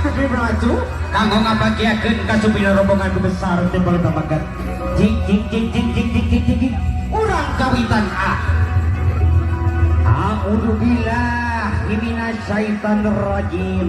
2, 3, maju. Kanggo ngabagiakeun kasupina rombongan besar teh boleh pamagat. Jing jing jing jing jing jing jing jing jing. Urang kawitan A. A'udzubillahi minasyaitonirrajim.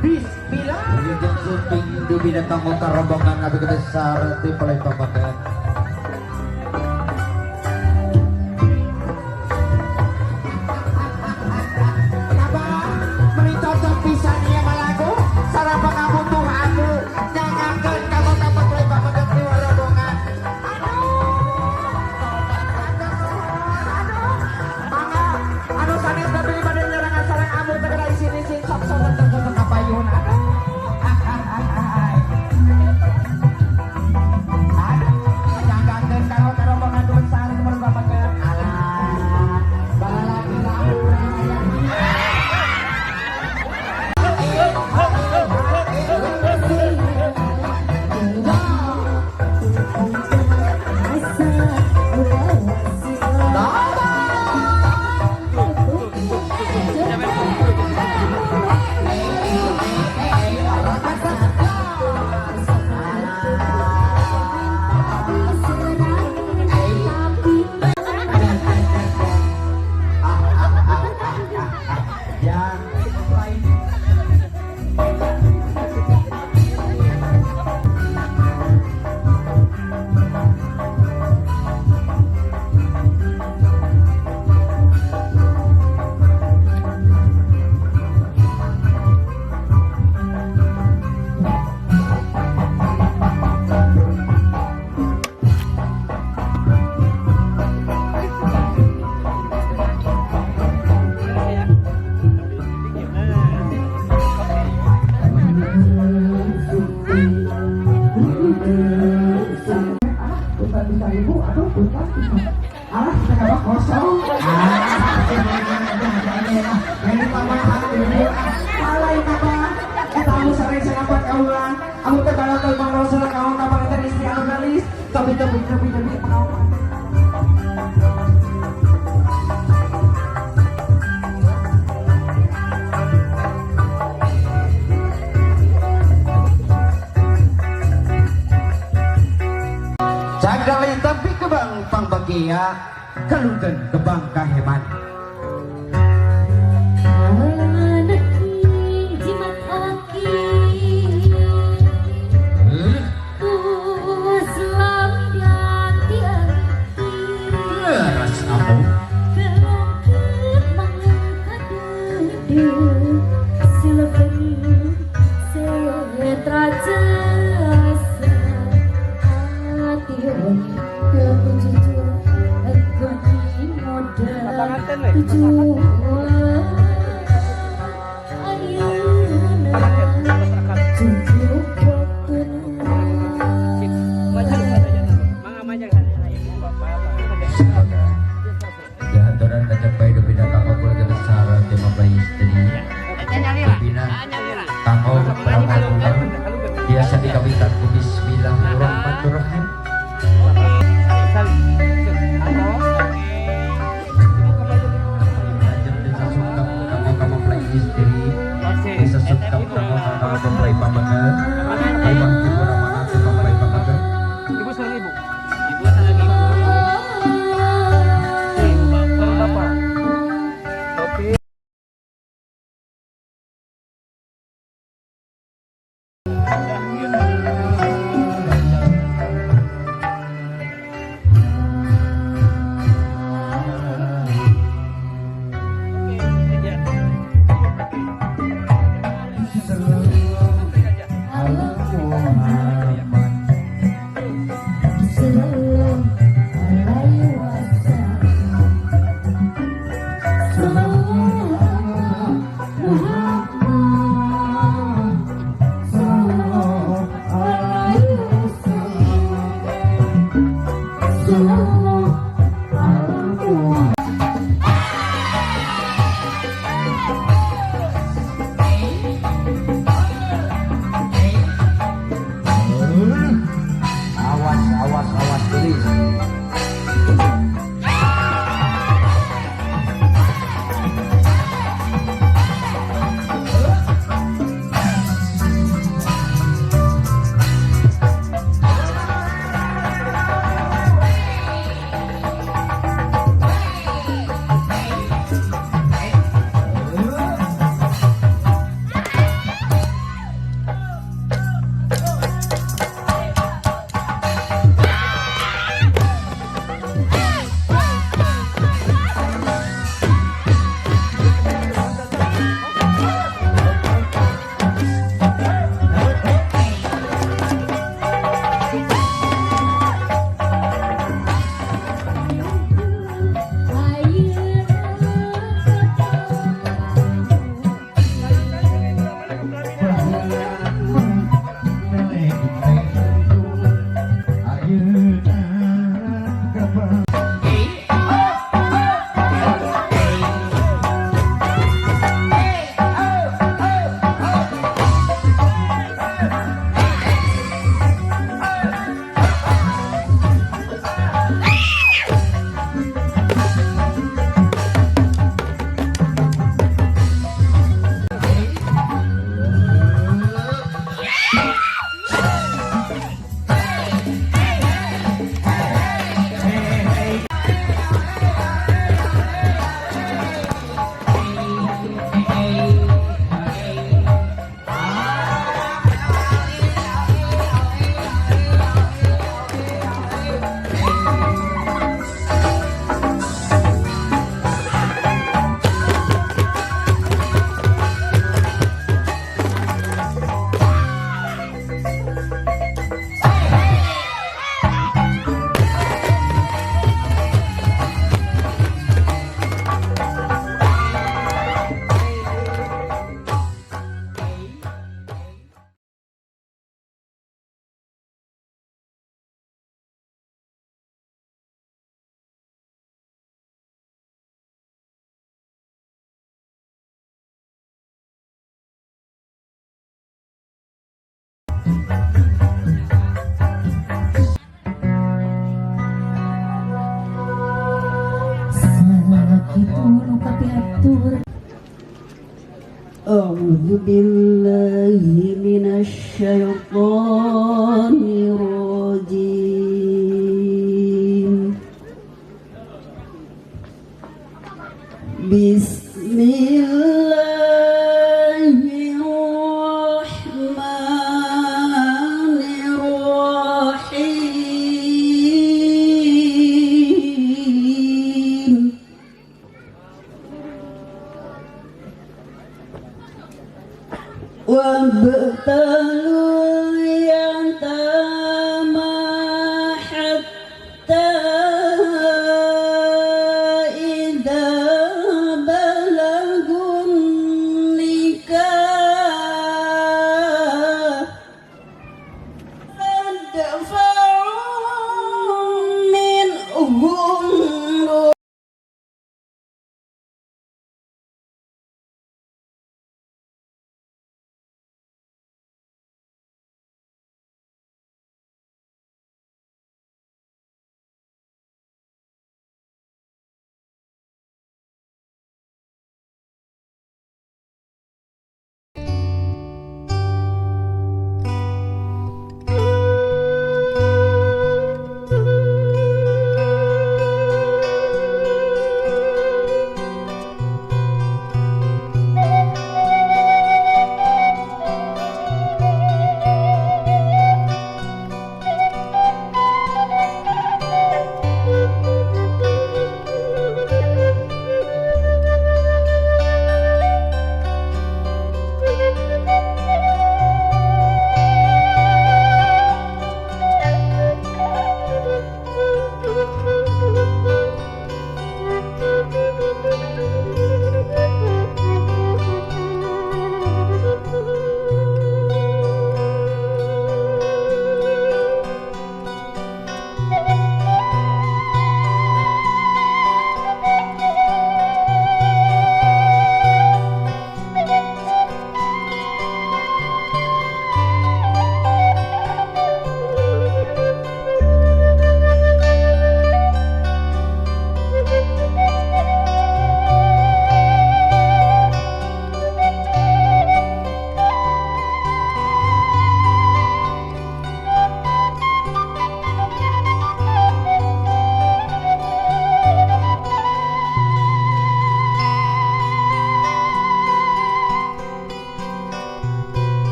Bismillah. Wilujeng sumping dubina kanggo karombongan abdi besar ti palai pamagat. Abah, meni cocok pisan ieu mah lagu sareng pangabutuh aku nyangakeun kanggo ka mempelai pameget di rombongan. Aduh. Aduh. Mangga anu sanes tapi bade nyerangan sareng amu teh isin-isin sok-sok teu kapayun. Aduh. Aduh, nyangakeun kanggo ka rombongan besar di pameget. Alah, balalaki lah urang aya. Ya, punten bisa ibu, aduh punten bisa. Alah, kita kabar kosong. Ini tambahan ibu. Malai kata, kita harus sering senapan kaulan. Amu teh balonton pangrosona sareng kawan kapanginten istri anu galis. Tapi tapi tapi tapi pengawal. Cagalai tapi kebang pangbagia kalungkeun kebang kaheman. Leres amu. Semoga dihaturan kajeng dubina kanggo keluarga besar ti mempelai istri. Dubina kanggo perawan urang biasa dikawitan ku Bismillahirrahmanirrahim. Lajeng disasungkep kanggo ka mempelai istri, disasungkep kanggo ka mempelai pameget. Imah ibu ramana ti mempelai pameget. Ibu sareng ibu. Ibu sareng ibu. Ibu bapak. Bapak. Oke. Awas, awas, awas, tulis. أعوذ بالله من الشيطان الرجيم. بسم الله الرحمن الرحيم. وابتلوا اليتامى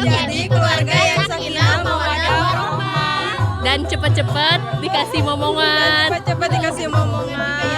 Jadi keluarga yang sakinah, mawadah, warahmah. Dan cepat-cepat dikasih momongan. Cepat-cepat dikasih momongan.